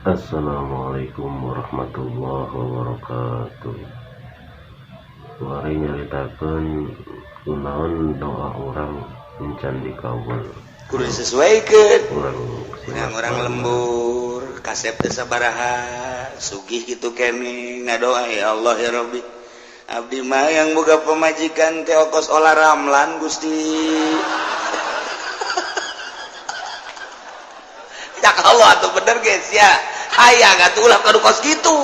Assalamualaikum warahmatullahi wabarakatuh. Kuari nyaritakeun kunaon doa urang encan dikabul. Kudu disesuaikan. Urang Yang simak orang bareng. Lembur kasep teh sabaraha sugih gitu kene ngadoa, "Ya Allah, ya Rabbi, abdi mah yang boga pemajikan teh kos Olla Ramlan, Gusti." Ya Allah atuh, bener guys ya, hayang atuh ulah kadu kos kitu.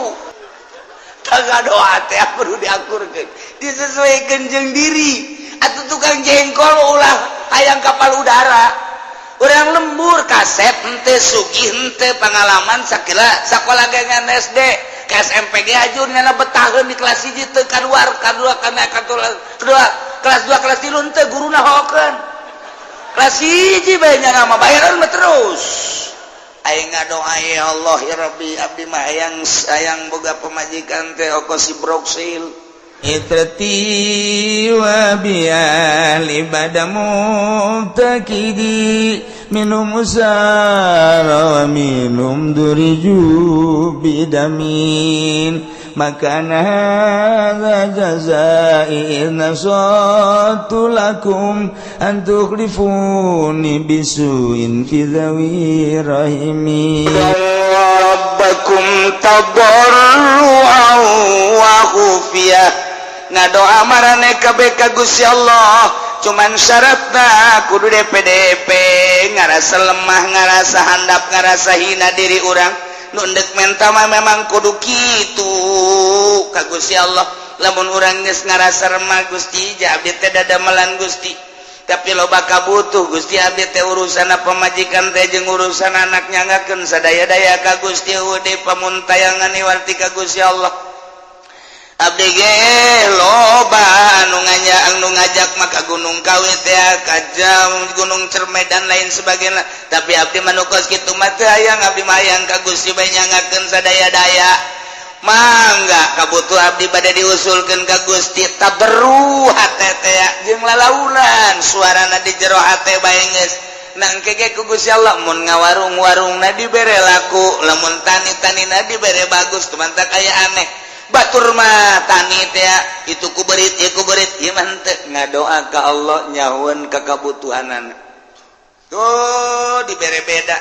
Tangga doa teh kudu diakurkeun, disesuaikan jeung diri atuh. Tukang jengkol ulah hayang kapal udara. Orang lembur kasep henteu, sugih henteu, pengalaman sakila sakola ge ngan SD ke SMP ge ajur nyana betaheun di kelas 1 teu kaluar, kadua kana kedua kelas 2 kelas 3 henteu, guruna hokeun kelas 1 bae nyana mah bayaran mah. Terus aing ngadoa, "Ya Allah, ya Rabbi, abdi mah hayang hayang boga pemajikan teh kos si Broksil." إترتي وبأهل بدا مبتكدي منهم سار ومنهم درجوا بدمين ما كان هذا جزائي إذ نصرت لكم أن تخلفوني بسوء في ذوي رحمي. ربكم تضرعا وخفية. Ngadoa marane kabeh ka Gusti Allah, cuman syaratna kudu DPDP, ngarasa lemah, ngarasa handap, ngarasa hina diri urang. Nu ndek menta mah memang kudu kitu ka Gusti Allah. Lamun urang geus ngarasa remah, "Gusti, ja abdi teh dadamelan, Gusti, tapi loba kabutuh, Gusti. Abdi teh urusan pamajikan teh jeung urusan anak, nyangakeun sadaya-daya ka Gusti deui pamuntayangan warti ka Gusti Allah. Abdi ge loba anu nganya, anu ngajak maka Gunung Kawi teh, ka Gunung Cerme dan lain sebagainya, tapi abdi mah nu kos kitu mah teu hayang. Abdi mah hayang ka Gusti bae nyangakeun sadaya-daya. Mangga kabutuh abdi bade diusulkeun ka Gusti." Tabarru hate teh jeung lalaunan suarana di jero hate bae geus nangke ge ku Gusti Allah. Mun ngawarung-warungna dibere laku, lamun tani-tanina dibere bagus. Teman tak aya aneh, batur mah tani teh itu ku berit ieu ku berit, ieu mah henteu. Ngadoa ka Allah nyahueun ka kabutuhanana tuh dibere beda.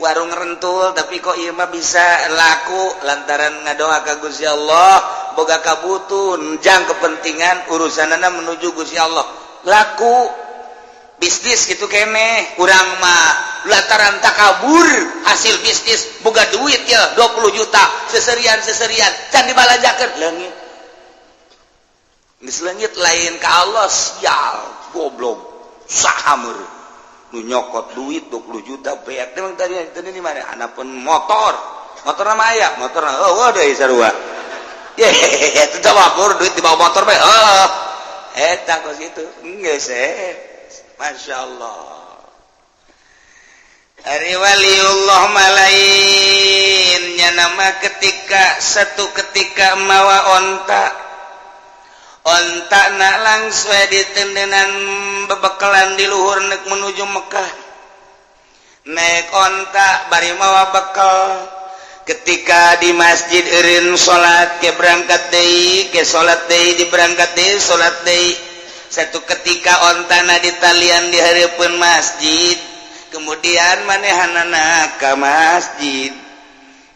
Warung rentul, tapi kok ieu mah bisa laku lantaran ngadoa ka Gusti Allah, boga kabutuh jang kepentingan urusanana menuju Gusti Allah, laku bisnis gitu kene. Kurang mah lantaran takabur, hasil bisnis boga duit ya 20 juta, seserian seserian can dibalanjakeun, leungit geus leungit, lain ka Allah. Sial, goblok, saha meureun nu nyokot duit 20 juta beak? Emang tadi tadi di mana pun motor, motor nama aya motor. Oh, deui sarua ye itu mabur duit di bawah motor bae. Oh, eta kos itu geus eh. Masya Allah. Ari waliullah malainnya nama ketika satu ketika mawa onta, onta nak langsung ditendenan bebekalan di luhur nek menuju Mekah, naik onta bari mawa bekal. Ketika di masjid eureun salat, ke berangkat deui, ke salat deui, di berangkat deui, salat deui. Satu ketika ontana ditalian di hareupeun masjid, kemudian manehanana ka masjid,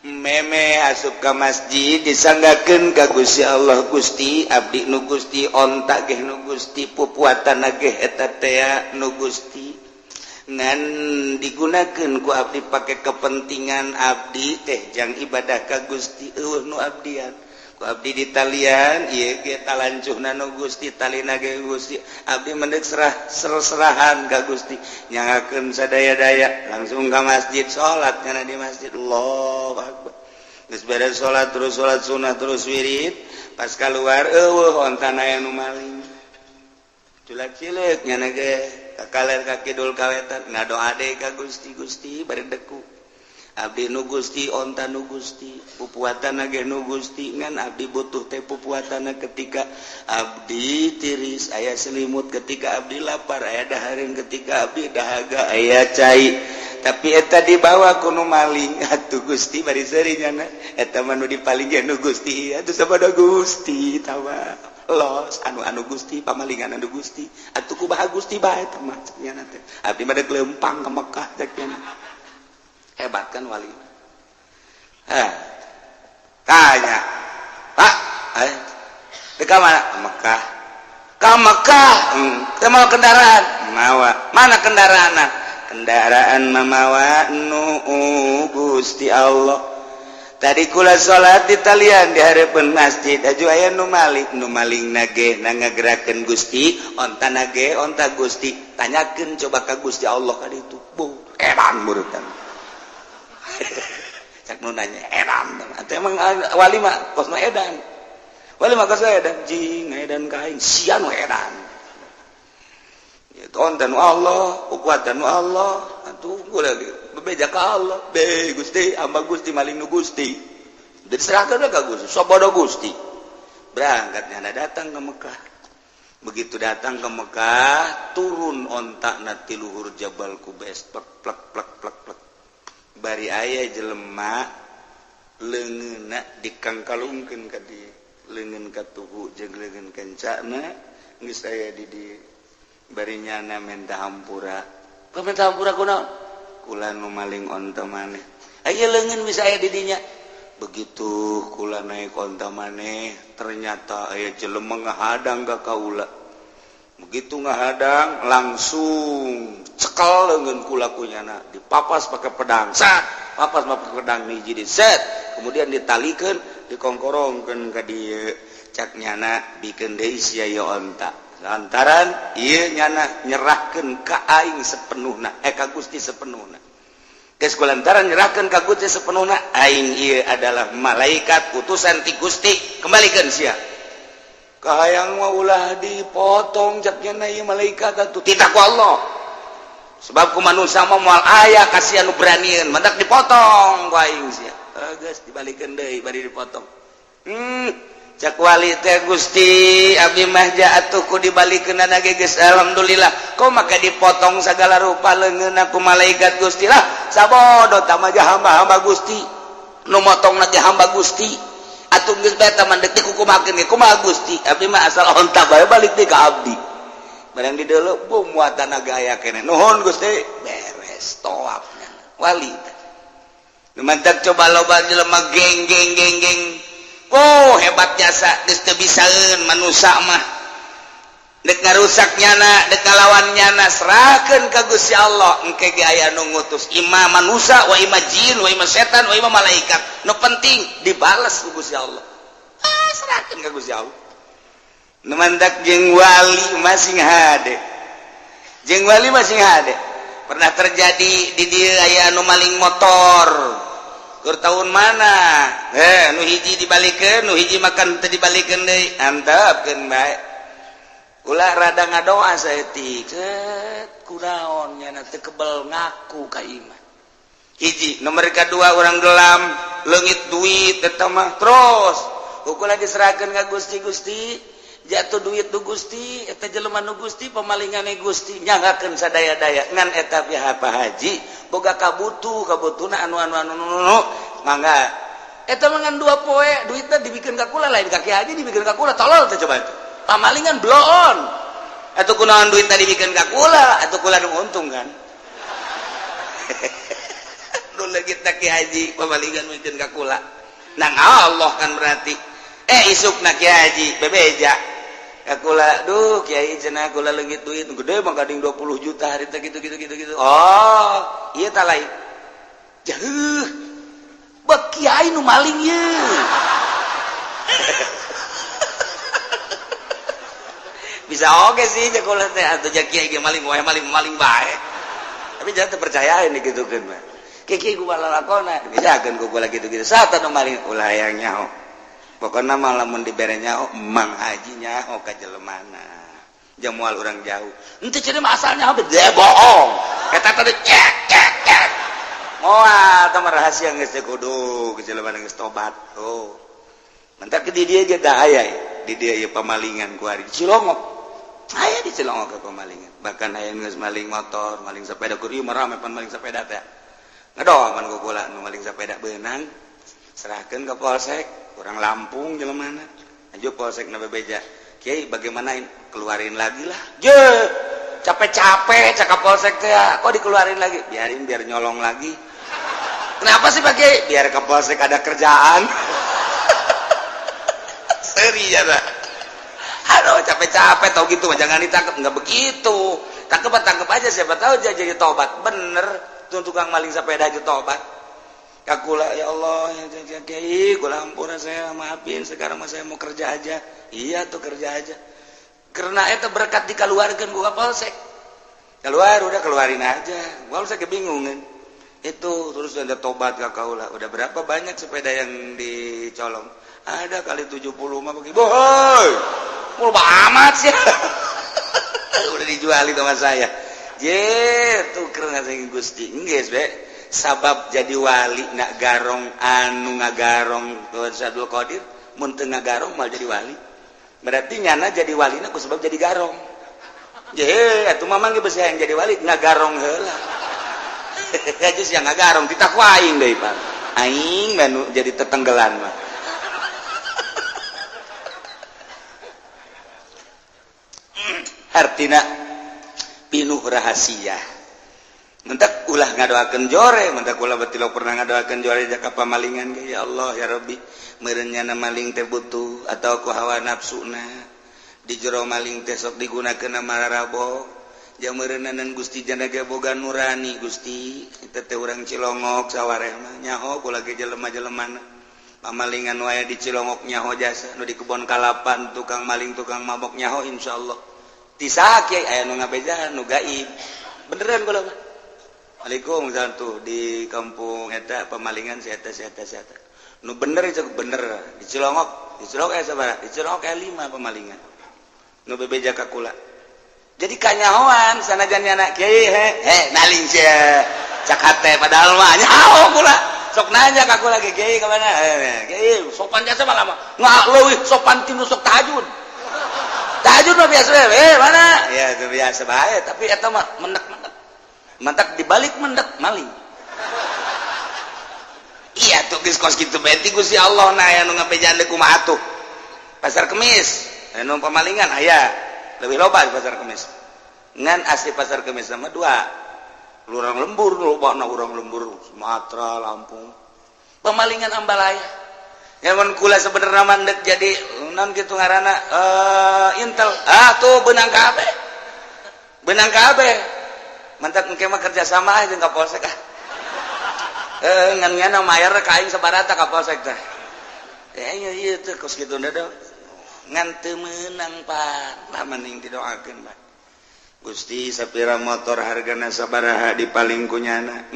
meme asup ka masjid, disanggakeun ka Gusti Allah, "Gusti, abdi nu Gusti, onta ge nu Gusti, pupuatan ge eta tea nu Gusti, ngan digunakeun ku abdi pake kepentingan abdi teh jang ibadah ka Gusti. Eueuh nu abdian ku abdi ditalian ieu ge, talancuhna nu Gusti, talina ge Gusti. Abdi mendek serah serahan ka Gusti, nyangakeun sadaya-daya." Langsung ka masjid, salat kana di masjid, Allahu akbar. Geus beres salat, terus salat sunah, terus wirid. Pas keluar, eueuh ontana, aya nu maling. Culak cileuk nyana ge ka kaler, ka kidul, ka wetan, ngadoa deui ka Gusti. "Gusti, bari deku, abdi nu Gusti, onta nu Gusti, pupuatan ge nu Gusti, ngan abdi butuh teh pupuatan ketika abdi tiris aya selimut, ketika abdi lapar aya dahareun, ketika abdi dahaga aya cai. Tapi eta dibawa ku nu maling. Atuh Gusti bari seuri nyana. Eta mah nu dipaling ge nu Gusti. Atuh sabodo Gusti tawa. Los anu-anu Gusti pamalingan anu Gusti. Atuh kumaha Gusti bae eta mah nyana teh. Abdi mah deuk leumpang ka Mekah cek nyana. Hebat kan wali. Hah. Tanya. Pak, dek ka mana? Ka Mekah. Ka Mekah. Teu mawa kendaraan. Mawa. Mana kendaraanna? Kendaraan mamawa nu Gusti Allah. Tadi kula salat di talian di hareupeun masjid aju aya nu maling, nu maling nage na ngagerakeun Gusti, onta nage onta Gusti. Tanyakeun coba ka Gusti Allah ka ditu. Bu, edan murutan. Cak nu nanya edan. Atuh emang wali mah kosna edan. Wali mah kosna edan, jing edan ka aing sia nu edan. Ya onta nu Allah, kuatan nu Allah. Atuh gua lagi bebeja ka Allah. Be Gusti, hamba Gusti maling nu Gusti. Diserahkeun ka Gusti, sabodo Gusti. Berangkat nyana datang ke Mekah. Begitu datang ke Mekah, turun ontakna ti luhur Jabal Kubais, plek plek plek plek plek. Bari aya jelema leungeunna dikangkalungkeun ka dieu, leungeun katuhu jeung leungeun kencana geus aya di dieu. Bari nyana menta hampura. Pamenta hampura kunaon? Kula nu maling onta maneh. Aya leungeun bisa aya di dinya. Begitu kula naik onta maneh, ternyata aya jelema ngahadang ka kaula. Begitu ngahadang langsung cekel leungeun kula ku nyana, dipapas pakai pedang. Sat, papas pakai pedang hiji di set, kemudian ditalikeun, dikongkorongkeun ka dieu. Cak nyana bikeun deui sia ieu onta. Lantaran ieu nyana nyerahkeun ka aing sepenuhna, ka Gusti sepenuhna. Geus kulantaran nyerahkeun ka Gusti sepenuhna, aing ieu adalah malaikat utusan ti Gusti, kembalikan sia. Kahayang mah ulah dipotong cak nyana ieu malaikat atuh titah ku Allah. Sebab ku manusia mah moal aya kasihan nu beranian, mantak dipotong ku aing sia. Geus dibalikeun deui bari dipotong. Cak wali teh Gusti abdi mah atuh ku dibalikeunana ge geus alhamdulillah. Kok maka dipotong segala rupa leungeunna ku malaikat Gusti lah. Sabodo tah mah hamba-hamba Gusti. Nu motongna ge hamba Gusti. Atuh geus bae tah mah deuk dikukumakeun ge kumaha Gusti. Abdi mah asal onta bae balik deui ka abdi. Barang di deuleu bu muatan ge aya keneh. Nuhun Gusti, beres tawafnya. Wali teh. Nu mantak coba loba jelema geng geng geng geng. Oh hebat jasa geus teu bisaeun manusa mah. Dek ngarusak nyana, dek ngalawan nyana, serahkeun ka Gusti Allah. Engke ge aya nu ngutus ima manusa wa ima jin wa ima setan wa ima malaikat. Nu penting dibales ku Gusti Allah. Ah, serahkeun ka Gusti Allah. Nu mantak jeung wali masing hade. Jeung wali masing hade. Pernah terjadi di dieu aya nu maling motor. Keur tahun mana? Nu hiji dibalikeun, nu hiji makan teu dibalikeun deui. Antepkeun bae. Ulah rada ngadoa saeutik. Cet, kunaon nyana teu kebel ngaku ka imah. Hiji, nomor kedua orang gelam, leungit duit eta mah terus. Ukur diserahkeun ka Gusti, Gusti jatuh duit nu Gusti, eta jelema nu Gusti, pemalingane Gusti, nyanggakeun sadaya-daya ngan eta pihak Pak Haji boga kabutuh, kabutuhna anu anu anu anu mangga eta mah ngan 2 poe duitna dibikeun ka kula, lain ka Ki Haji dibikeun ka kula, tolol teh coba itu pamalingan bloon atuh kunaon duitna dibikeun ka kula, atuh kula nu untung kan. Nu leungit Ki Haji pamalingan mikeun ka kula nang Allah kan berarti isukna Ki Haji bebeja kula, duh kiai cenah kula leungit duit gede mah gading 20 juta hari teh gitu gitu gitu gitu. Oh, ieu tah lain. Jauh. Bek kiai nu maling ye. Bisa oge sih jeung kula teh atuh ja kiai ge maling wae maling-maling bae. Tapi jangan terpercayain digitukeun mah. Kiai kumaha lalakona dibejakeun ku kula gitu-gitu. Saat nu maling ulah hayang nyaho. Pokokna mah lamun dibere nyaho Mang Haji nyaho ka jelemana. Jamual urang jauh. Henteu cenah mah asalnya dia bohong. Eta tadi cek cek cek. Moal tah mah rahasia geus teu kudu ke jelemana geus tobat. Oh. Mantak di dieu ge tah aya di dieu ieu pamalingan ku ari Cilongok. Aya di Cilongok ke pemalingan. Bahkan aya geus maling motor, maling sepeda kur ieu mah rame pan maling sepeda teh. Ngadoa pan ku kula nu maling sepeda beunang. Serahkeun ka polsek, urang Lampung jelemana. Aju polsek na bebeja. Kiai bagaimana keluarin lagi lah. Je, capek-capek cakap polsek teh, kok dikeluarin lagi? Biarin biar nyolong lagi. Kenapa sih Pak Kiai? Biar ke polsek ada kerjaan. Seri ya lah. Aduh capek-capek tau gitu jangan ditangkap, nggak begitu. Tangkep aja siapa tahu dia jadi tobat. Bener, tuh tukang maling sepeda aja tobat. Kakula ya Allah, ya Kiai, kula ampun saya maafin, sekarang mah saya mau kerja aja. Iya tuh kerja aja. Karena itu berkat dikeluarkan gua polsek. Keluar udah keluarin aja. Gua saya kebingungan. Itu terus ada tobat ka kaula. Udah berapa banyak sepeda yang dicolong? Ada kali 70 mah begitu. Boy. Mul amat sih. Udah dijualin sama saya. Je, tuker ngasih Gusti. Geus be. Sabab jadi wali nak garong anu ngagarong Tuhan Abdul Qadir, mun teu ngagarong mal jadi wali. Berarti nyana jadi walina ku sebab jadi garong. Je, atuh mamang ge beusi yang jadi wali ngagarong heula. Aja sih yang ngagarong titah ku aing deui, Pak. Aing mah jadi tetenggelan mah. Artina pinuh rahasia. Mentak ulah ngadoakeun jore, mentak ulah batilok pernah ngadoakeun jore jaka pamalingan ge ya Allah ya Rabbi, meureun nyana maling teh butuh atau ku hawa nafsuna. Di jero maling teh sok digunakeun mararabo. Jeung meureunanan Gusti jana ge boga nurani Gusti, eta teh urang Cilongok sawareh mah nyaho kula ge jelema-jelemana. Pamalingan wae di Cilongok nyaho jasa, nu di kebon kalapan tukang maling tukang mabok nyaho insyaallah. Ti saha kiai aya nu ngabejaan nu gaib. Beneran kula mah. Waalaikumsalam tuh di kampung eta pemalingan si eta si eta si eta. Nu bener itu bener di Cilongok aya sabaraha? Di Cilongok aya 5 pemalingan. Nu bebeja ka kula. Jadi kanyahoan sanajan nyana kiai he he maling sia. Cak hate padahal mah nyaho kula. Sok nanya ka kula ge kiai ka mana? Kiai sopan jasa mah lama. Nggak leuwih sopan tinu sok tahajud. Tahajud mah biasa mana? Ya itu biasa bae tapi eta mah menek-menek. Mentak dibalik mendak maling. Iya tuh geus kos kitu bae ti Gusti Allah na aya nu ngabejaan deui kumaha atuh. Pasar Kemis anu pamalingan aya leuwih loba di Pasar Kemis. Ngan asli Pasar Kemis sama dua. Urang lembur lobana urang lembur Sumatera, Lampung. Pemalingan ambalaya. Ya mun kula sebenarnya mah deuk jadi naon kitu ngaranna intel. Ah tuh beunang kabeh. Beunang kabeh. Mantap engke mah kerja sama jeung ka polsek ah. Ngan nyana mayar ka aing sabarata ka polsek teh. Ya ieu teh kos kitu da ngan teu meunang Pak. Lah mending didoakeun Pak. Gusti sapira motor hargana sabaraha dipaling ku nyana.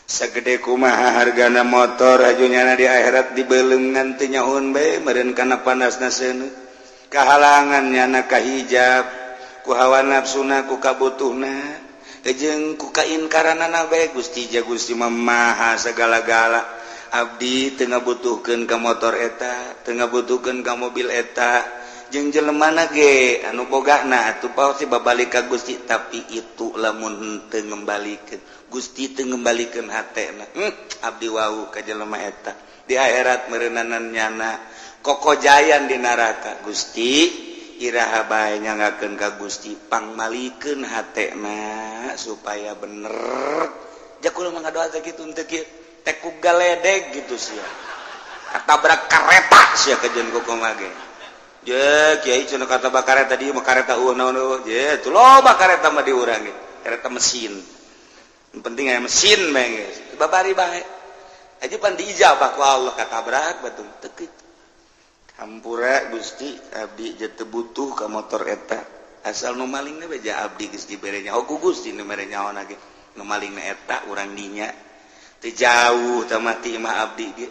Sagede kumaha hargana motor aju nyana di akhirat dibeuleum ngan teu nyahoun bae meureun kana panasna seuneu. Kahalangan nyana ka hijab ku hawa nafsuna ku kabutuhna jeung ku kainkaranana bae Gusti ja Gusti mah maha segala-gala. Abdi teu ngabutuhkeun ka motor eta, teu ngabutuhkeun ka mobil eta, jeung jelemana ge anu bogana atuh pasti babalik ka Gusti, tapi itu lamun teu ngembalikeun Gusti teu ngembalikeun hatena. Abdi wau ka jelema eta di akhirat meureunanan nyana kokojayan di neraka. Gusti iraha bae nyangakeun ka Gusti pangmalikeun hatena supaya bener. Ja kula mah ngadoa teh kitu teu kieu teh ku galedeg gitu sia. Katabrak kareta sia kajeun ku kumaha ge. Je kiai cenah katabrak kareta di mah kareta eueuh naon eueuh. Je tuh loba kareta mah di urang ge. Kareta mesin. Yang penting aya mesin bae geus. Babari bae. Aja pan diijabah ku Allah katabrak batung teu kitu. Hampura Gusti abdi je teu butuh ka motor eta. Asal nu malingna bae ja abdi geus dibere nyaho ku Gusti nu mere nyaho ge. Nu malingna eta urang dinya. Teu jauh tah mah ti imah abdi ge.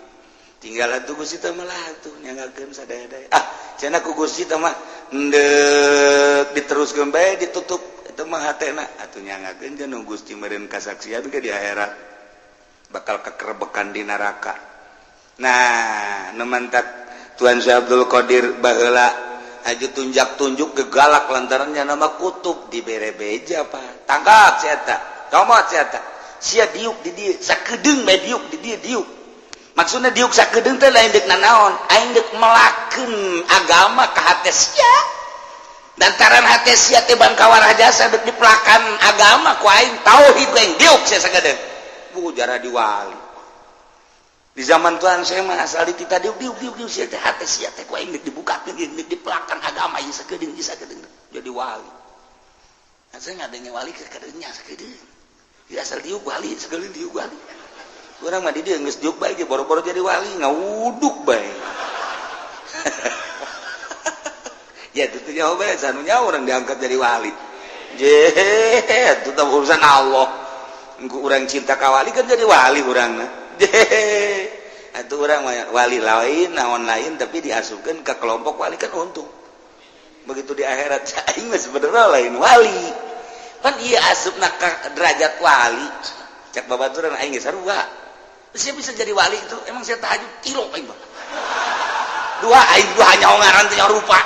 Tinggal atuh Gusti teh mah lah atuh nyangakeun sadaya-daya. Ah, cenah ku Gusti teh mah endek diteruskeun bae ditutup eta mah hatena atuh nyangakeun cenah Gusti meureun kasaksian ge di akhirat bakal kekerebekan di neraka. Nah, nu mantak Tuan Syekh Abdul Qadir baheula Aju tunjak-tunjuk gegalak lantarannya nama kutub dibere beja apa tangkap si eta, comot si eta, sia diuk di dieu sakedeung bae, diuk di dieu. Diuk maksudnya diuk sakedeung teh lain deuk nanaon, aing deuk melakeun agama ka hate sia, lantaran hate sia teh bangkawarah jasa, deuk dipelakan agama ku aing, tauhid ku aing, diuk sia sakedeung. Bu jara diwali di zaman Tuhan saya mah asal di kita diuk diuk diuk diuk sia teh, hate sia teh ku aing deuk dibukakeun, deuk dipelakan agama ieu sakedeung, ieu sakedeung jadi wali. Nah, saya ngadengnya wali ke kadeunya sakedeung. Ya asal diuk wali, sakedeung diuk wali. Urang mah di dieu geus diuk bae ge boro-boro jadi wali, ngawuduk bae. Ya itu tuh nyawa bae, sanunya orang diangkat jadi wali. Je, itu tah urusan Allah. Engko urang cinta ka wali kan jadi wali urangna. Atau orang wali lain naon lain, tapi diasupkan ke kelompok wali kan untung begitu di akhirat. Aing mah sebenarnya lain wali kan, iya, asupna ka derajat wali cek babaturan aing geus sarua. Saya bisa jadi wali itu emang saya tahajud kilo, aing mah dua, aing dua nyaho ngaran teh, nyaho rupa.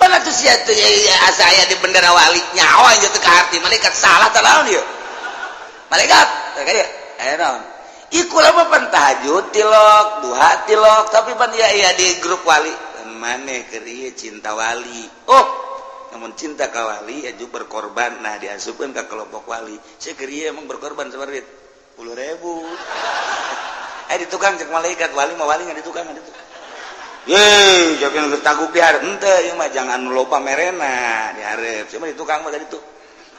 Mana tuh sia tuh ya, asa aya di bendera wali, nyaho aing teh ka hati malaikat salah teh, naon ieu malaikat kayak aya naon. Iku lama pan tahajud tilok, duha tilok, tapi pan ya iya di grup wali. Maneh keur ieu cinta wali. Oh, namun cinta ka wali aju berkorban, nah diasupkeun ka kelompok wali. Saya keur ieu emang berkorban seperti 10.000. Eh, di tukang cek malaikat wali mah wali nggak di tukang, nggak di tukang. Ye, jangan geus taguk di hareup henteu, ieu mah jangan loba merena di hareup. Sia mah di tukang mah tadi tuh.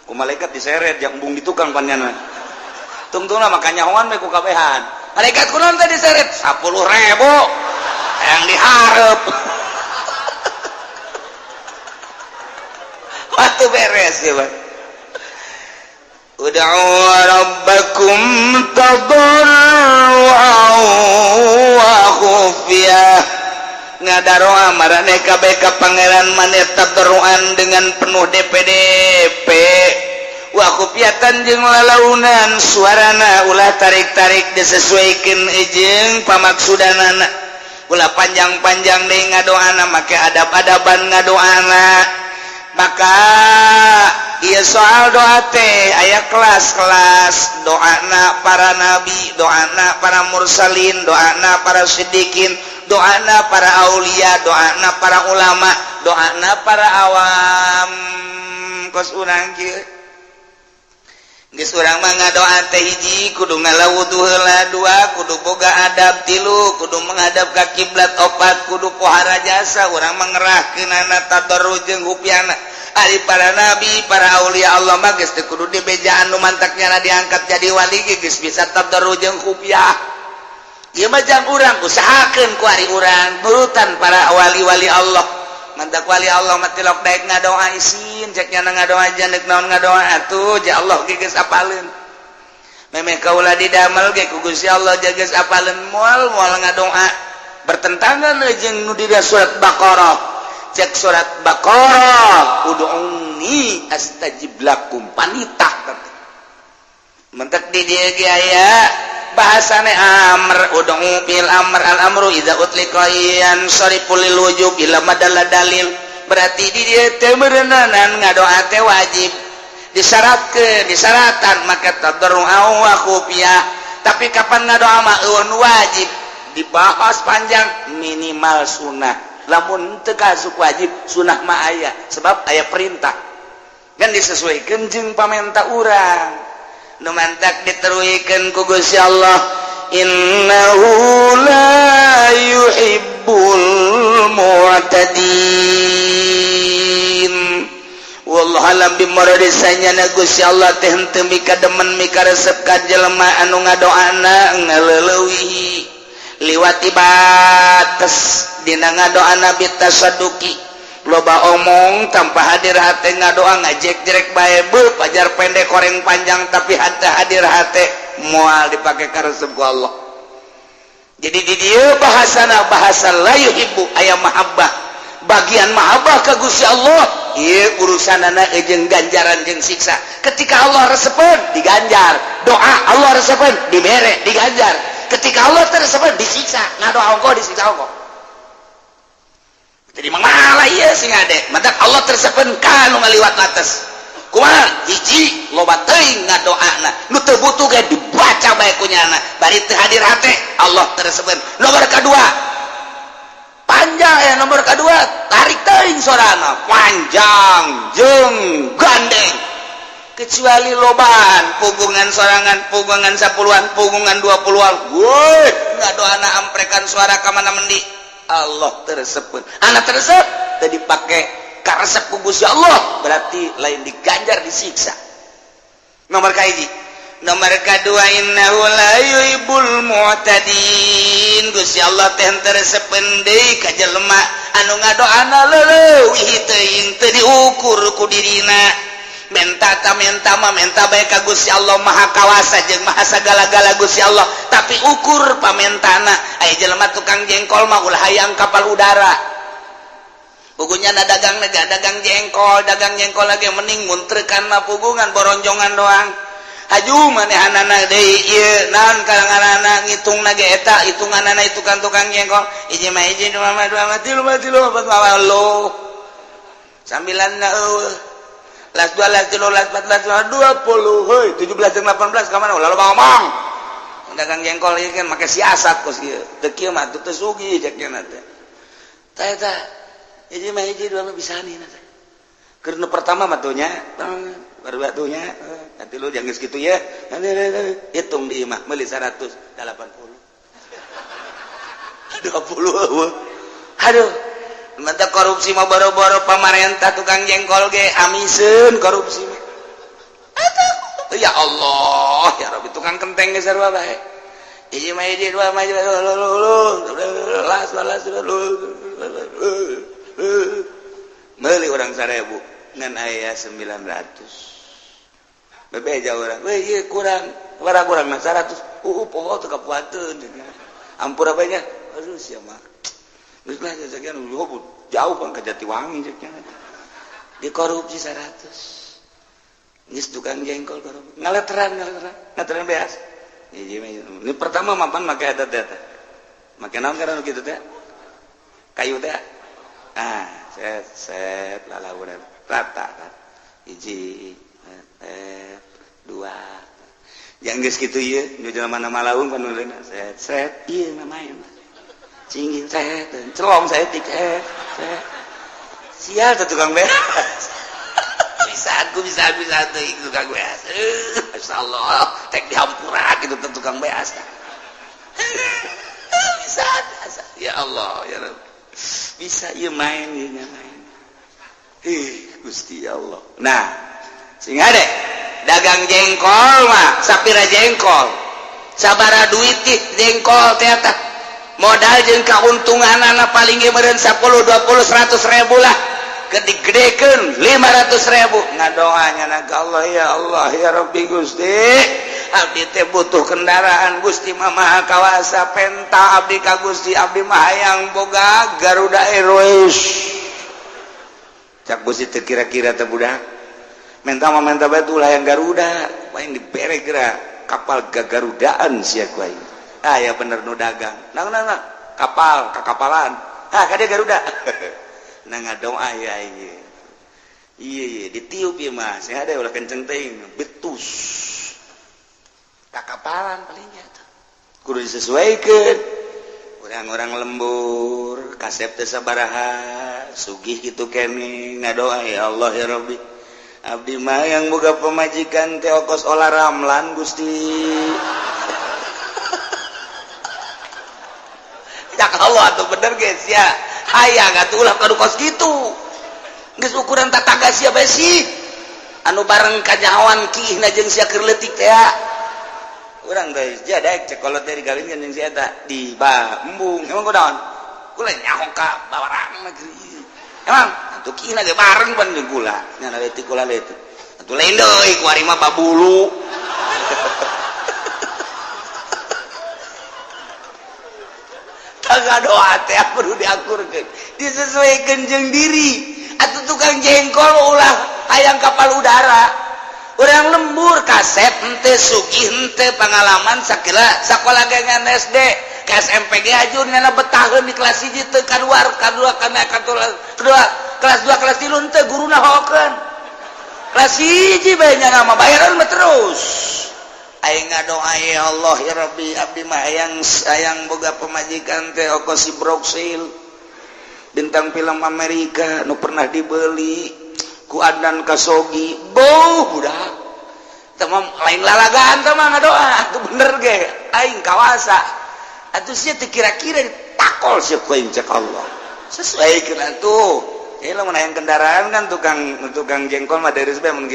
Ku malaikat diseret jang embung di tukang panyana. Tungtungna maka nyahoan we ku kabehan. Malaikat kunaon teh diseret 10.000 yang dihareup. Waktu beres ya, Bang. Ud'u rabbakum tadarruan wa khufiyah, ngadaroa maraneh kabeh ka pangeran maneh, tadarruan dengan penuh DPDP, wa khufiyatan jeung lalaunan suarana, ulah tarik-tarik, disesuaikan jeung pamaksudanana, ulah panjang-panjang deui ngadoana, make adab-adaban ngadoana. Maka iya, soal doa teh aya kelas-kelas, doana para nabi, doana para mursalin, doana para siddiqin, doana para aulia, doana para ulama, doana para awam kos urang kieu. Geus urang mah ngadoa teh, hiji kudu ngalawudu heula, dua kudu boga adab, tilu kudu menghadap ka kiblat, opat kudu pohara jasa, urang mah ngerahkeunana tadarru jeung hupiana. Ari para nabi, para aulia Allah mah geus teu kudu dibejaan, nu mantaknya diangkat jadi wali ge geus bisa tadarru jeung khufiah. Ieu mah jang urang usahakeun ku ari urang nurutan para wali-wali Allah. Mantak wali Allah mah tilok daek ngadoa isin, cek nyana ngadoa janek naon, ngadoa atuh ja Allah ge geus apaleun. Memeh kaula didamel ge ku Gusti Allah ja geus apaleun, moal moal ngadoa bertentangan jeung nu di surat Baqarah. Cek surat Baqarah, ud'uni astajib lakum, panitah mentek di dieu ge aya bahasane amr, ud'u bil amr, al amru idza utliqa yansarifu lil wujub ila madalla dalil. Berarti di dieu teh meureunanan ngadoa teh wajib, disyaratkeun, disaratan maka tadarru wa khufiyah. Tapi kapan ngadoa mah eueun wajib dibahas panjang, minimal sunnah, lamun teu kasuk wajib sunnah mah aya, sebab aya perintah kan disesuaikan jeung pamenta urang. Nu mantak diteruikeun ku Gusti Allah, innahu la yuhibbul mu'tadin. Wallahu alam bimurad, sanyana Gusti Allah teh henteu mika demen, mika resep ka jelema anu ngadoana ngaleulewihi, liwati batas dina ngadoana, bitasadduki, loba omong tanpa hadir hate, ngadoa ngajek-jerek bae, beuh, pajar pendek koreng panjang tapi hate hadir hate, moal dipake karesep ku Allah. Jadi di dieu bahasana bahasa la yuhibbu, aya mahabbah, bagian mahabbah ka Gusti Allah. Ieu urusanana jeung ganjaran jeung siksa. Ketika Allah resepeun diganjar, doa Allah resepeun dibere, diganjar. Ketika Allah teu resepeun disiksa, ngadoa ongkoh, disiksa ongkoh. Jadi malah ieu sing ade matak Allah teu resepeun ka nu ngaliwat batas. Kumaha? Hiji, loba teuing ngadoana nu teu butuh ge dibaca bae ku nyana bari teu hadir hate, Allah teu resepeun. Nomor kadua panjang ya, nomor kedua tarik teuing sorana panjang jeung gandeng, kecuali lobaan pugungan sorangan, pugungan 10-an, pugungan 20-an, woi ngadoana amprekan suara ka mana mendi, Allah teu resepeun. Anak teu resep teu dipake karesep ku Gusti Allah, berarti lain diganjar, disiksa. Nomor kahiji. Nomor kedua, innahu la yuhibbul mu'tadin. Gusti Allah teh teu resepeun deui ka jelema anu ngadoana leuwih teuing, teu diukur ku dirina. Menta ta menta mah menta bae ka Gusti Allah, Maha Kawasa jeung Maha sagala-gala Gusti Allah, tapi ukur pamentana. Aya jelema tukang jengkol mah ulah hayang kapal udara. Pugunya na dagang nega dagang jengkol, dagang jengkol lagi mending muntrekan mah pugungan boronjongan doang. Haju manehanana deui ieu naon kalanganana ngitungna ge eta hitunganana itu kan tukang jengkol hiji mah hiji, dua mah dua mah, tilu mah tilu, empat mah lo sambilan na eueuh las dua, las tilu, las empat, las lima, 20, hei, 17 dan 18 ka mana? Lalu ngomong dagang jengkol ieu kan make siasat kos kieu teu kieu mah teu sugih cek nya teh. Tah eta hiji mah hiji, dua mah bisa nih teh. Keur nu pertama mah tuh nya baru atuh nya nanti lu jangan segitu ya, hitung di imah meuli 180 20. Aduh, mantap korupsi mah, boro-boro pamarentah, tukang jengkol ge amiseun korupsi mah. Aduh, ya Allah ya Rabbi, tukang kenteng ge sarua bae. Hiji mah hiji, dua mah las las meuli urang 1000 ngan aya 900 bebeja urang, weh ieu kurang warah kurang mah 100 poho teu kapuateun ampura bae nya. Aduh, sia mah geus lah sekian jauh bang ke Jatiwangi cek nya. Dikorupsi 100 geus tukang jengkol korupsi ngaleteran ngaleteran ngaleteran beas. Hiji mah ini pertama mapan make eta teh, make naon karena kitu teh kayu teh, ah set set lalaunan rata kan hiji dua yang geus kitu ieu nu jelema mana malaung panuleuna set set ieu mah main cingin set celong saeutik set set sial teh tukang beas. Bisa aku bisa bisa teuing tukang beas. Masyaallah tek dihampura kitu teh tukang beas bisa ya Allah ya Rabb bisa ieu main ieu main. Ih Gusti Allah. Nah sing ade dagang jengkol mah sapira jengkol sabara duit jengkol teh eta modal jeung kauntunganana paling ge meureun 10 20 100 ribu lah, gede-gedekeun 500 ribu. Ngadoanya na ka Allah, ya Allah ya Rabbi Gusti, abdi teh butuh kendaraan. Gusti mah Maha Kawasa, penta abdi ka Gusti, abdi mah hayang boga Garuda Airways. Cak Gusti teh kira-kira teh budak menta mah menta bae ulah hayang Garuda, paling dibere geura kapal gagarudaan sia ku aing. Ah ya bener nu dagang nang nang nang kapal kakapalan ah kade Garuda. Nah ngadoa ya iya iya iya ditiup ieu mah sing ada ulah kenceng teuing betus kakapalan palingnya tuh kudu disesuaikan. Orang-orang lembur kasep teh sabaraha sugih kitu kene ngadoa, ya Allah ya Rabbi, abdi mah yang boga pemajikan teh okos Ola Ramlan Gusti. Ya Allah atuh bener guys ya hayang atuh ulah kadu kos kitu geus ukuran tataga sia bae sih anu bareng kanyahoan kiihna jeung sia keur leutik teh urang teh sia daek cek kolot teh digawinkeun jeung si eta di embung. Emang kunaon kula nyaho ka bawarang negeri emang atuh kiihna ge bareng pan jeung kula nya leutik kula leutik atuh lain deui kuari mah babulu. Tangga doa teh perlu diakurkeun disesuaikan jeung diri. Atuh tukang jengkol ulah hayang kapal udara, orang lembur kasep henteu sugih henteu pengalaman sakila sakola ge ngan SD. Ke SMP ge aju nyana betaheun di kelas 1 teu kaluar, kadua kana kedua kelas 2 kelas 3 teu, guruna hokeun. Kelas 1 bae nyana mah bayaran mah terus. Aing ngadoa, ya Allah ya Rabbi, abdi mah hayang hayang boga pemajikan teh oko si Broksil, bintang film Amerika nu pernah dibeli ku Adnan Kasogi. Boh, budak teman lain lalagaan teh mah ngadoa tuh bener ge aing kawasa atuh sia teu kira-kira ditakol sia ku aing. Cek Allah sesuai tuh. Ini lamun hayang kendaraan kan, tukang tukang jengkol mah dari mun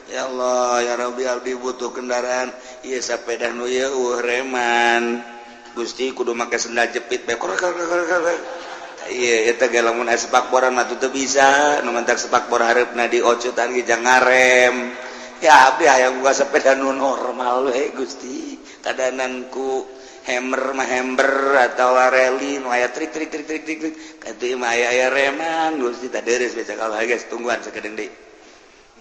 ya Allah ya Rabbi, abdi butuh kendaraan ieu, sepeda nu ieu euweuh reman Gusti, kudu make sendal jepit bae. Iya, eta ge lamun aya sepakboran mah teu bisa, nu mantak sepakbor hareupna diocutan ge jang ngarem. Ya abdi hayang buka sepeda nu normal we Gusti, kadanan ku hammer mah hammer atau rally nu aya trik trik trik trik trik trik katuh mah aya aya reman Gusti. Tah, deres baca kalau guys, tungguan sakedeung deui.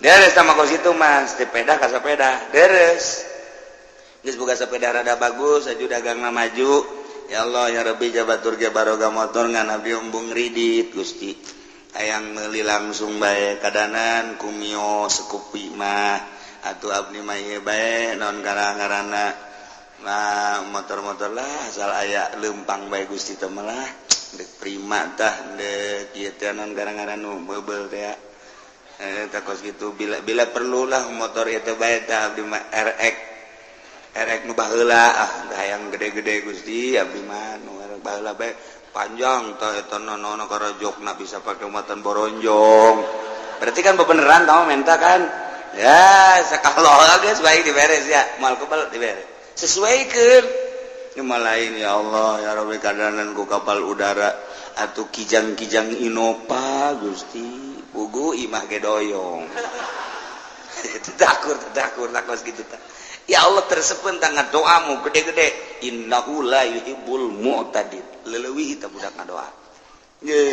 Deres sama kos itu mas, sepeda ka sepeda deres geus boga sepeda rada bagus aju, dagangna maju. Ya Allah ya Rabbi, jabatur ge baroga motor ngan abdi embung ridit Gusti, hayang meuli langsung bae kadanan ku Mio Scoopy mah atuh. Abdi mah ieu bae, naon ngaranna. Nah, motor-motor lah, asal aya lempang bae Gusti teh lah, dek Prima tah, dek ieu teh naon ngaran nu meubel teh, eh tah kos kitu. Bila bila perlu lah motor itu bae tah. Abdi mah RX RX nu baheula, ah hayang gede-gede Gusti, abdi mah nu baheula bae, panjang tah eta nono karajokna bisa pake muatan boronjong. Berarti kan bebeneran tau menta kan ya. Sakalo geus baik diberes ya, moal kebel diberes, sesuaikan. Cuma lain, ya Allah ya Rabbi, kadanan ku kapal udara atau kijang-kijang Innova Gusti, pugu imah ge doyong. Takur takur takos gitu ta. Ya Allah, tersepun tangan doamu gede-gede, innahu la yuhibbul mu'tadin, leleuwih ta budak ngadoa. Ye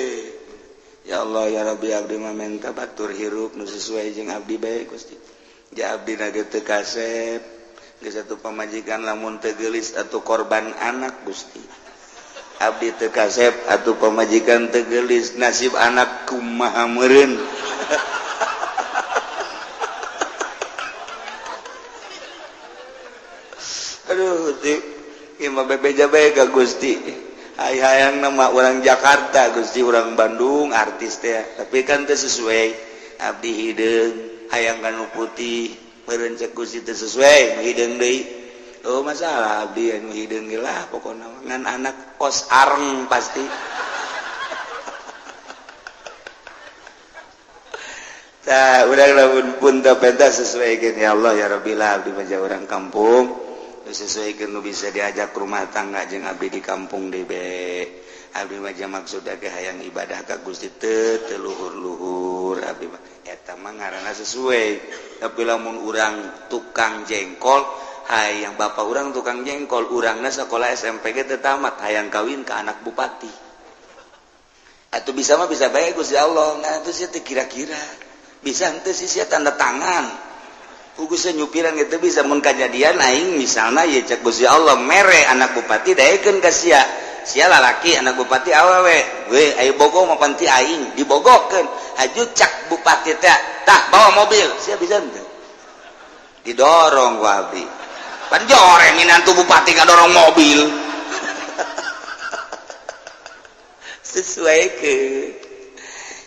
ya Allah ya Rabbi, abdi mah menta batur hirup nu sesuai jeung abdi bae Gusti. Ja abdi na ge teu kasep geus satu pamajikan lamun teu geulis atau korban anak Gusti. Abdi teu kasep atau pamajikan teu geulis, nasib anak kumaha meureun? Aduh Gusti, ieu mah bebeja bae ka Gusti. Hayang nama orang Jakarta Gusti, orang Bandung, artis teh, tapi kan teu sesuai. Abdi hideung, hayang kanu putih meureun, cek Gusti teu sesuai hideung deui. Oh, masalah abdi anu hideung ge lah, pokona ngan anak kos areng pasti. Tah, urang lamun pun teu penta sesuaikeun, ya Allah ya Rabbi lah, abdi mah orang kampung sesuaikan nu bisa diajak rumah tangga jeung abdi di kampung DB. Abdi mah maksud ge hayang ibadah ka Gusti teu teu luhur-luhur abdi mah, eta mah ngaranna sesuai. Tapi lamun urang tukang jengkol, hayang bapak urang tukang jengkol, urangna sekolah SMP ge teu tamat, hayang kawin ke anak bupati atau bisa mah bisa bae Gusti Allah. Nah, itu sih kira-kira bisa henteu sih sia tanda tangan. Gusti nyupiran gitu bisa mun kajadian aing misalnya ya, cek Gusti Allah mere anak bupati daekeun ka sia, sia lalaki, anak bupati awewe we, ayo bogo mah panti aing dibogokeun, haju cak bupati teh tah bawa mobil, sia bisa henteu? Didorong ku abdi pan, jore minantu bupati ngadorong mobil. Sesuaikeun.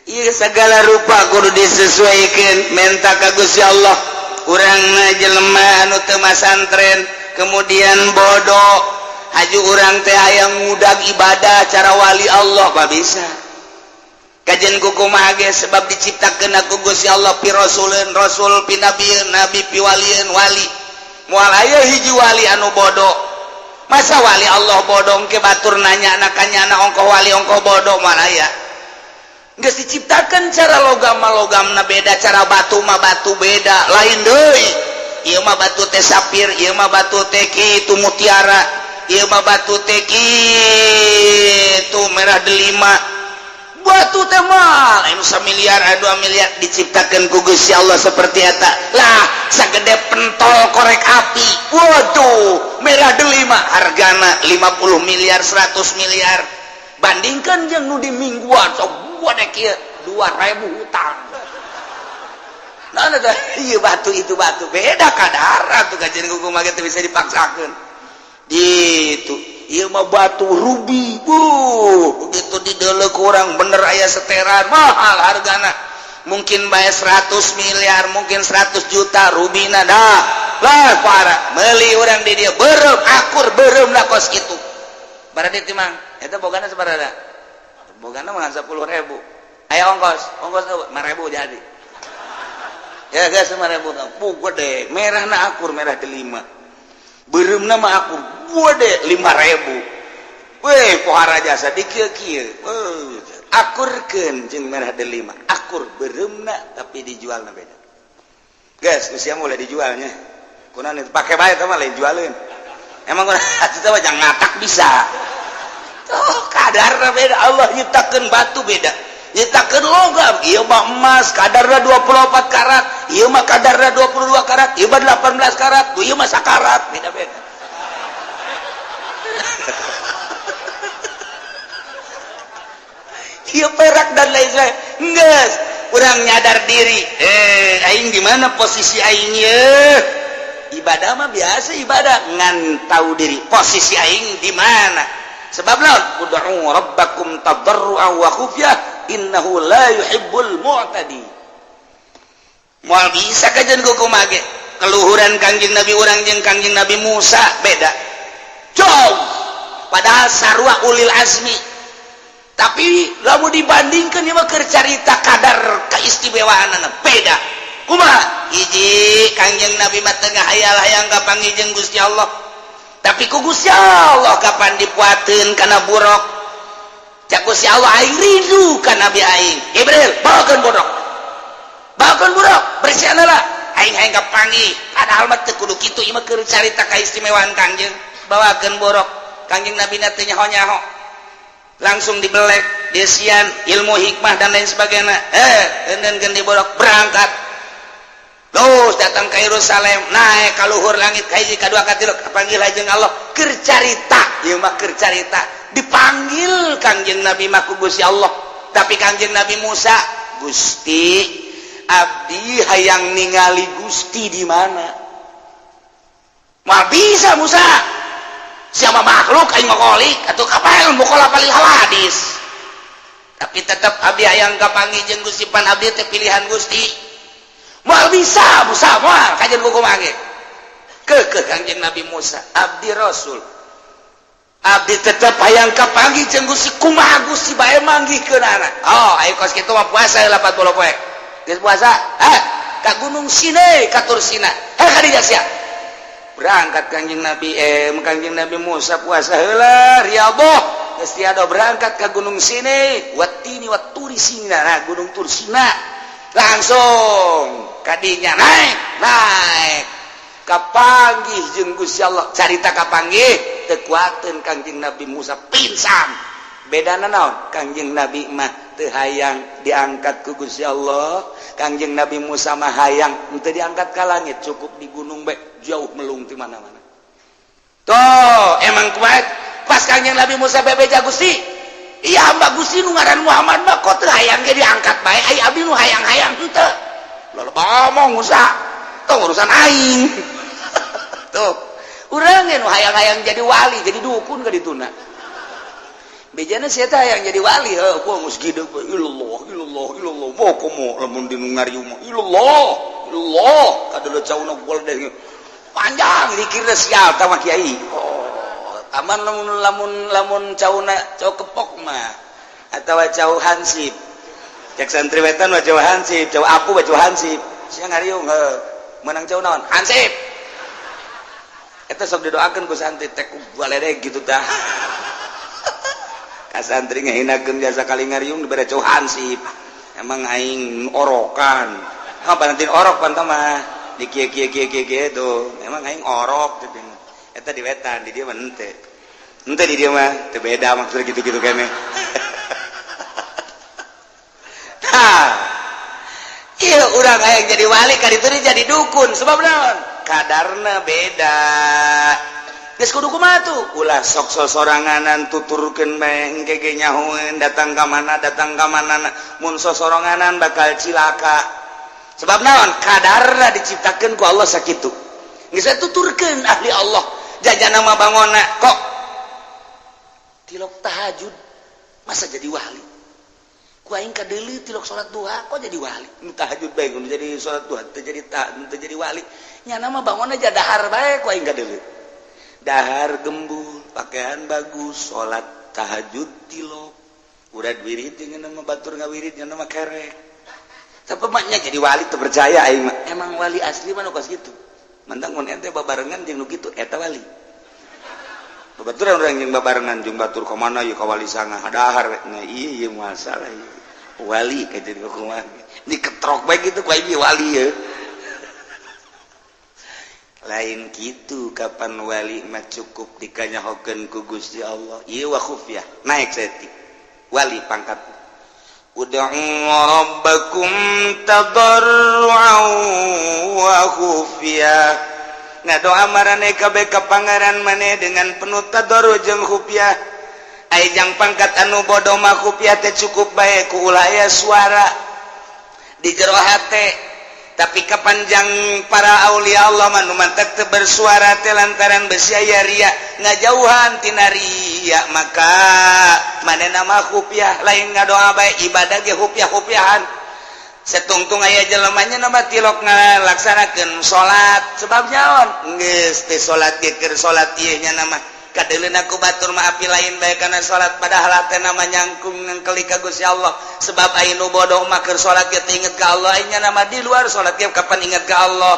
Iya, segala rupa kudu disesuaikan menta ka Gusti Allah. Urang jelema anu teu masantren kemudian bodoh, haju urang teh hayang ngudag ibadah cara wali Allah mah bisa kajian kukumaha ge, sebab diciptakeun ku Gusti Allah pi rasuleun rasul, pi nabieun nabi, pi walieun wali. Moal aya hiji wali anu bodoh. Masa wali Allah bodoh ke batur nanya anak ongkoh wali ongkoh bodoh, moal aya. Geus diciptakan cara logam mah logamna beda, cara batu mah batu beda, lain deui. Ieu mah batu teh sapir, ieu mah batu teh kitu mutiara, ieu mah batu teh kitu merah delima. Batu teh mah lain 1 miliar, 2 miliar diciptakan ku Gusti Allah seperti eta lah, sagede pentol korek api. Waduh, merah delima, hargana 50 miliar, 100 miliar. Bandingkan jeung nu di mingguan sok gua deh kieu 2000 hutang. Nah, nah, iya, batu itu batu, beda kadar tuh. Kajian hukum mah bisa dipaksakan gitu. Iya mah batu ruby bu, begitu di dele kurang bener aya seteran, mahal hargana, mungkin bayar 100 miliar, mungkin 100 juta rubina dah lah. Para beli orang di dia berem akur, berem lah kos itu. Berarti timang itu bogana sabaraha? Bogana mah 10.000. Aya ongkos, ongkos 5.000 jadi ya guys, 5.000. Bu, gede merah na akur, merah delima, beureumna mah akur gede, 5.000. Weh, pohara jasa di kieu kieu akurkeun jeung merah delima, akur beureumna, tapi dijualna beda guys. Usia mulai dijualnya kunaon pake bae teh mah lain jualeun. Emang kunaon atuh mah jangan ngatak bisa. Oh, kadarna beda. Allah nyiptakeun batu beda, nyiptakeun logam. Ieu mah emas kadarna 24 karat, ieu mah kadarna 22 karat, ieu mah 18 karat, ieu mah sakarat, beda-beda. Ieu perak dan lain sebagainya. Geus, urang nyadar diri, eh, aing di mana posisi aing ye? Ibadah mah biasa ibadah, ngan tahu diri posisi aing di mana. Sebab lawan ud'u rabbakum tadarruan wa khufyah innahu la yuhibbul mu'tadi. Moal bisa kajian kumaha ge keluhuran Kangjeng Nabi urang jeung Kangjeng Nabi Musa beda jauh, padahal sarua ulil azmi. Tapi lamun dibandingkan ieu mah keur carita kadar keistimewaan beda. Kumaha? Hiji, Kangjeng Nabi mah teu ngahayal-hayang kapanggih jeung Gusti Allah, tapi ku Gusti Allah kapan dipuateun kana buruk. Cak Gusti Allah, aing rindu ka Nabi aing. Jibril, bawakeun buruk, bawakeun buruk, bersihan lah, aing hayang kapanggih. Padahal mah teu kudu kitu, ieu mah keur carita kaistimewaan Kangjeng. Bawakeun buruk, Kangjeng Nabi na teu nyaho-nyaho, langsung dibelek desian ilmu hikmah dan lain sebagainya. Eh, dan ganti borok, berangkat terus datang ke Yerusalem, naik ka luhur langit, ka hiji, ka dua, ka tilu, kapanggil jeung Allah. Keur carita ieu mah, keur carita dipanggil Kangjeng Nabi mah ku Gusti Allah. Tapi Kangjeng Nabi Musa, "Gusti, abdi hayang ningali Gusti di mana?" Mah bisa Musa, siapa makhluk, aing mah kholik atuh, kapan mukhalafah lil hawadis. Tapi tetap abdi hayang kapanggih jeung Gusti, pan abdi teh pilihan Gusti. Moal bisa Musa, moal kajian kumaha ge. Keukeuh Kangjeng Nabi Musa, "Abdi Rasul, abdi tetep hayang kapanggih jeung Gusti. Kumaha Gusti bae manggihkeunana?" "Oh, ayo kos kitu mah puasa 40 poe." Geus puasa, eh, ka Gunung Sinai, ka Tursina. Heh, ka dinya sia. Berangkat Kangjeng Nabi, eh, Kangjeng Nabi Musa puasa heula, riyadhah. Geus tiada, berangkat ke Gunung Sinai, watini waturi Sina. Nah, Gunung Tursina. Langsung kadinya naik, naik. Kapanggih jeung Gusti Allah. Carita kapanggih teu kuateun Kangjeng Nabi Musa, pingsan. Bedana naon? Kangjeng Nabi mah teu hayang diangkat ku Gusti Allah, Kangjeng Nabi Musa mah hayang henteu diangkat ka langit, cukup di gunung bae, jauh melung di mana-mana. Tuh, emang kuat. Pas Kangjeng Nabi Musa bebeja, "Gusti, iya hamba Gusti nu ngaran Muhammad mah kok teu hayang ge diangkat bae, ai abdi nu hayang-hayang henteu." Lalu ngomong Musa, "Tuh urusan aing." Tuh, urang nu hayang-hayang jadi wali, jadi dukun ka dituna. Bejana sia teh hayang jadi wali, heuh, gua geus gideg ilallah ilallah ilallah. Mau komo lamun di nu ngariung mah ilallah ilallah kadeuleut cauna gol deh. Panjang dikirna sial tah mah kiai. Oh, aman lamun lamun lamun cauna cau kepok mah atawa cau hansip. Cek santri wetan mah cau hansip, cau apu mah cau hansip. Sia ngariung heuh, menang cau naon? Hansip. Eta sok didoakeun ku santri teh ku baledeg gitu tah. Ka santri ngahinakeun jasa kali ngariung dibere cau hansip. Emang aing orokan. Apa nanti orok pan mah di kieu kieu kieu kieu kieu tuh. Emang aing orok gitu. Eta di wetan, di dieu mah henteu. Henteu di dieu mah teu beda maksudnya gitu-gitu kene. Dieu urang hayang jadi wali ka ditu jadi dukun sebab naon? Kadarna beda. Geus kudu kumaha tuh? Ulah sok sosoranganan tuturkeun bae engke ge nyahoeun datang ka mana datang ka mana mun sosoranganan bakal cilaka. Sebab naon? Kadarna diciptakeun ku Allah sakitu. Geus tuturkeun ahli Allah jajana mah bangona kok tilok tahajud masa jadi wali. Ku aing kadeuleu tilok salat duha kok jadi wali. Nu tahajud bae nu jadi salat duha teu jadi teu jadi wali. Nyana mah bangona aja dahar bae ku aing kadeuleu. Dahar gembul, pakaian bagus, salat tahajud tilok. Urad wirid jeung nama batur ngawirid nya nama kerek. Tapi maknya jadi wali teu percaya aing mah. Emang wali asli mah nu kos kitu. Mantang mun ente babarengan jeung nu kitu eta wali. Babaturan urang jeung babarengan jeung batur ka mana ieu ka wali sanga dahar we. Nah ieu masalah ieu. Wali ka jadi kumaha. Diketrok bae kitu ku aing wali ye. Lain kitu kapan wali mah cukup dikanyahokeun ku Gusti Allah. Ieu wa khufyah naik saeutik. Wali pangkat. Ud'u rabbakum tadarruan wa khufyah. Ngadoa marane kabeh ka pangeran maneh dengan penuh tadarru jeung khufyah. Ai jang pangkat anu bodoh mah khufyah teh cukup bae ku ulah aya suara di jero hate. Tapi kapanjang para aulia Allah mah nu mantak teu bersuara teh lantaran besi aya ria ngajauhan tina ria maka manehna mah khufyah lain ngadoa bae ibadah ge khufyah-khufyahan. Setungtung aya jelemanya nama tilok ngalaksanakeun salat sebab nyaon geus teh salat ge keur salat ieu nya nama kadeuleuna ku batur mah api lain bae kana salat padahal teh nama nyangkung nangkeli ka Gusti Allah sebab aya nu bodoh mah keur salat ge teu inget ka Allah nya nama di luar salat ge kapan inget ka Allah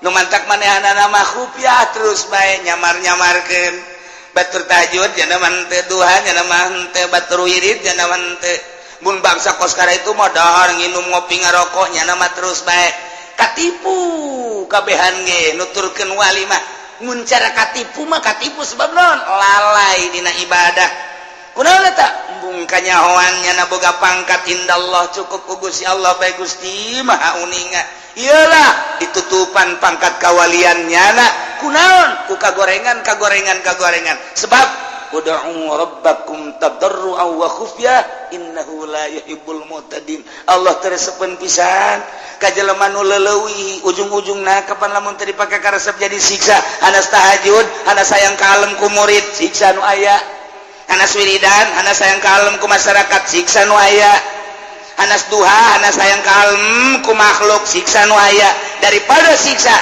nu mantak manehanana mah khufyah terus bae nyamar-nyamarkeun batur tahajud nya nama henteu duha nya nama henteu batur wirid nya nama henteu mun bangsa koskara itu mah dahar nginum ngopi ngarokok nya nama terus bae katipu kabehan ge nuturkeun wali mah mun cara katipu mah katipu sebab naon lalai dina ibadah kunaon eta embung kanyahoan nya boga pangkat indallah cukup ku Gusti Allah bae Gusti Maha uninga iyalah ditutupan pangkat kawalian nyana kunaon ku kagorengan kagorengan kagorengan sebab ud'u rabbakum tadarruan wa khufyah innahu la yuhibbul mu'tadin. Allah teresepeun pisan ka jelema nu leuwih ujung-ujungna kapan lamun teu dipake karesep jadi siksa hanas tahajud hanas sayang kalem ku murid siksa nu aya hanas wiridan hanas sayang kalem ku masyarakat siksa nu aya hanas duha hanas sayang kalem ku makhluk siksa nu aya daripada siksa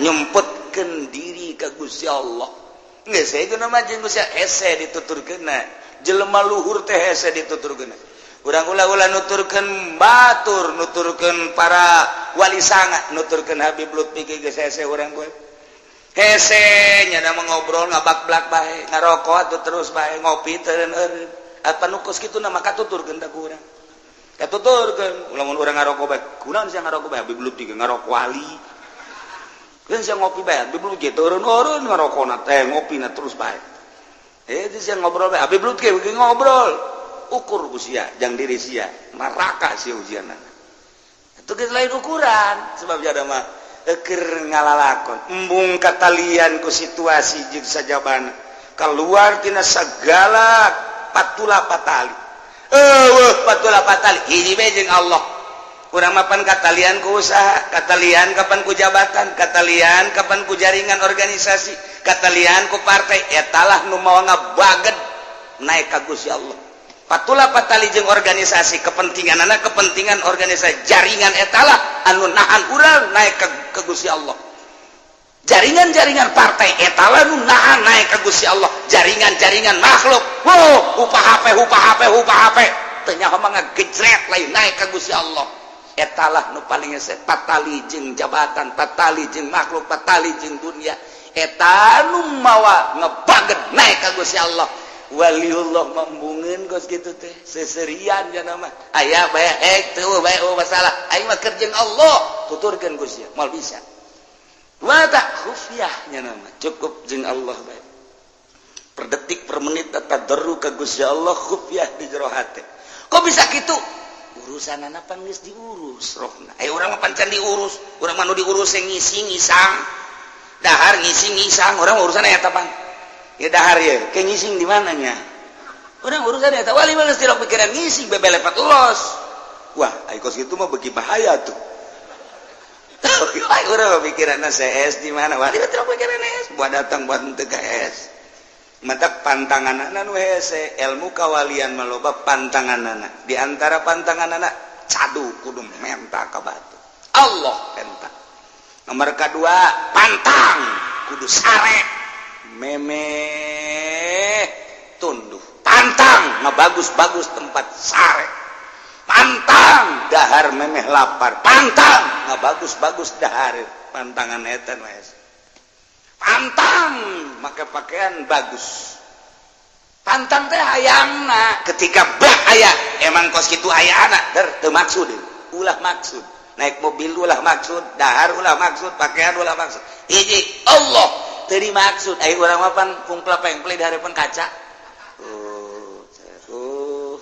nyumputkeun diri ka Gusti Allah. Geus saya guna mah jeung Gusti hese dituturkeunna jelema luhur teh hese dituturkeunna urang ulah-ulah nuturkeun batur nuturkeun para wali sanga nuturkeun Habib Lutfi geus hese urang gue hese nya mah ngobrol ngabak-blak bae ngarokok atuh terus bae ngopi teu eureun apa nu kos kitu na maka tuturkeun ta ku urang katuturkeun lamun urang ngarokok bae kunaon sia ngarokok bae Habib Lutfi ngarokok wali kan sia ngopi bae Habib Lutfi eureun-eureun ngarokona teh ngopina terus bae itu sia ngobrol bae Habib Lutfi ngobrol ukur ku sia jang diri sia neraka sia ujianna itu geus lain ukuran sebab jada mah keur ngalalakon embung katalian ku situasi jeung sajabana keluar tina segala patula patali eueuh patula patali hiji bae jeung Allah urang mapan katalian ku usaha katalian kapan ku jabatan katalian kapan ku jaringan organisasi katalian ku partai etalah nu mawa ngabaget naik ka Gusti Allah patula patali jeung organisasi kepentingan anak kepentingan organisasi jaringan etalah anu nahan urang naik ke Gusti Allah jaringan-jaringan partai etalah nu nahan naik ke Gusti Allah jaringan-jaringan makhluk wow upah HP upah HP upah HP teu nyaho mah ngagejret lain naik ka Gusti Allah etalah nu paling hese patali jeung jabatan patali jeung makhluk patali jeung dunia eta nu mawa ngebaget naik ka Gusti Allah waliullah membungeun kos kitu teh seserian nya mah aya bae hek teu bae oh masalah aing mah keur jeung Allah tuturkeun Gusti moal bisa wa tak khufyah nya mah cukup jeung Allah bae per detik per menit tadarru ka Gusti Allah khufyah di jero hate kok bisa kitu Urusan anak pan geus diurus rohna. Eh, urang mah pan can diurus, urang mah nu diurus yang ngising ngisang. Dahar ngising ngisang, urang urusan eta pan. Ya dahar ya, ke ngising di mananya? Urang urusan eta wali mah geus tilok pikiran ngising bebelepat los. Wah, ai kos kitu mah beuki bahaya tuh. Ai urang mah pikiranna CS di mana? Wali mah tilok pikiran S, buat datang buat henteu ka S. Matak pantanganana nu hese ilmu kawalian maloba pantanganana. Di antara pantanganana cadu kudu menta ka batu. Allah penta. Nomor kedua pantang kudu sare memeh tunduh. Pantang bagus-bagus tempat sare. Pantang dahar memeh lapar. Pantang bagus-bagus dahar. Pantangan eta nu hese. Pantang make pakaian bagus. Pantang teh hayangna ketika bah aya emang kos kitu aya anak der teu maksud, ulah maksud naik mobil, ulah maksud dahar, ulah maksud pakaian, ulah maksud hiji Allah teu dimaksud. Ai urang mah pan pungpla pengple di hadapan kaca. Oh, oh,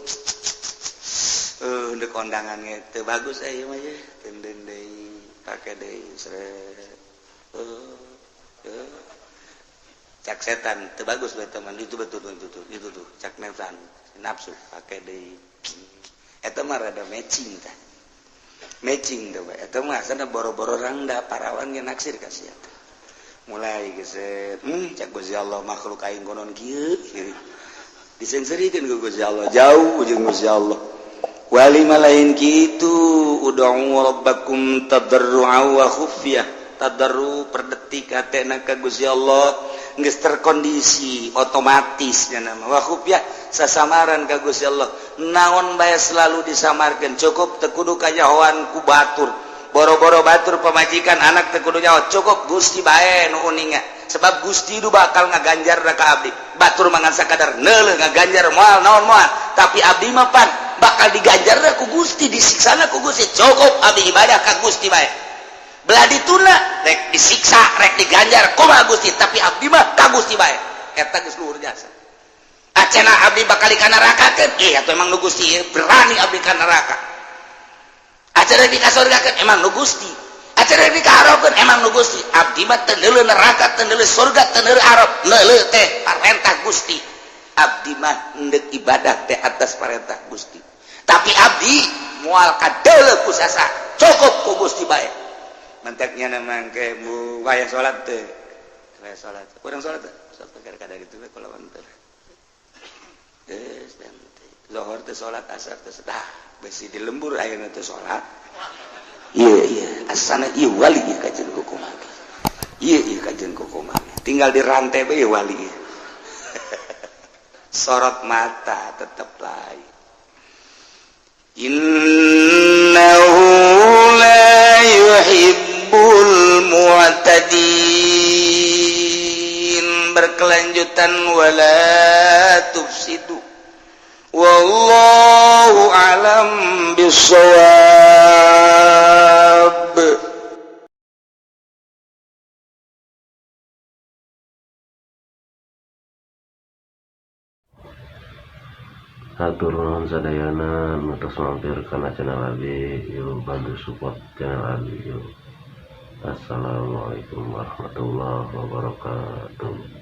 ndek kondangan ge teu bagus aya mah ye tenden deui pake deui sret. Cak setan teu bagus bae teman itu, betul itu tuh, itu tuh cak nafsan nafsu pake deui. Eta mah rada matching tah, matching tuh. Eta mah asana boro-boro rangda, parawan ge naksir ka sia. Mulai geus cak Gusti Allah makhluk aing konon kieu disengserikeun ku Gusti Allah, jauh jeung Gusti Allah. Wali mah lain kitu. Ud'u rabbakum tadarru'a wa khufyah. Tadarru per detik hatena ka Gusti Allah geus terkondisi otomatis nya nama. Wa khufyah sasamaran ka Gusti Allah, naon bae selalu disamarkeun. Cukup teu kudu kajahoan ku batur, boro-boro batur, pamajikan, anak teu kudu nyaho, cukup Gusti bae nu uninga, sebab Gusti nu bakal ngaganjar ka abdi. Batur mangan sakadar neuleuh ngaganjar moal naon moal, tapi abdi mah pan bakal diganjar ku Gusti, disiksana ku Gusti. Cukup abdi ibadah ka Gusti bae, belah dituna rek disiksa rek diganjar kumaha Gusti, tapi abdi mah ka Gusti bae. Eta geus luhur jasa. Acena abdi bakal ka nerakakeun, ih atuh emang nu Gusti berani abdi ka neraka. Acena di kasurgakeun emang nu Gusti, acena di kaharokeun emang nu Gusti. Abdi mah teu neuleuh neraka, teu neuleuh surga, teu neuleuh arab, neuleuh teh parentah Gusti. Abdi mah endek ibadah teh atas parentah Gusti, tapi abdi moal kadeuleuh ku sasa, cukup ku Gusti bae. Mantaknya nama ke mu wayah salat teh, wayah salat kurang salat teh sok kadang itu kalau teh geus lohor teh salat, asar teh dah besi di lembur ayeuna teh salat. Iya iya asana ieu wali ieu kajian kumaha, ieu ieu kajian kumaha, tinggal di rantai bae wali. Sorot mata tetep lain. Innahu la yuhibbul mu'tadin. Berkelanjutan wala tufsidu wallahu alam bissawab. Hatur nuhun sadayana nu tos mampir kana channel abdi. Yuk bantu support channel abdi yuk. Assalamualaikum warahmatullahi wabarakatuh.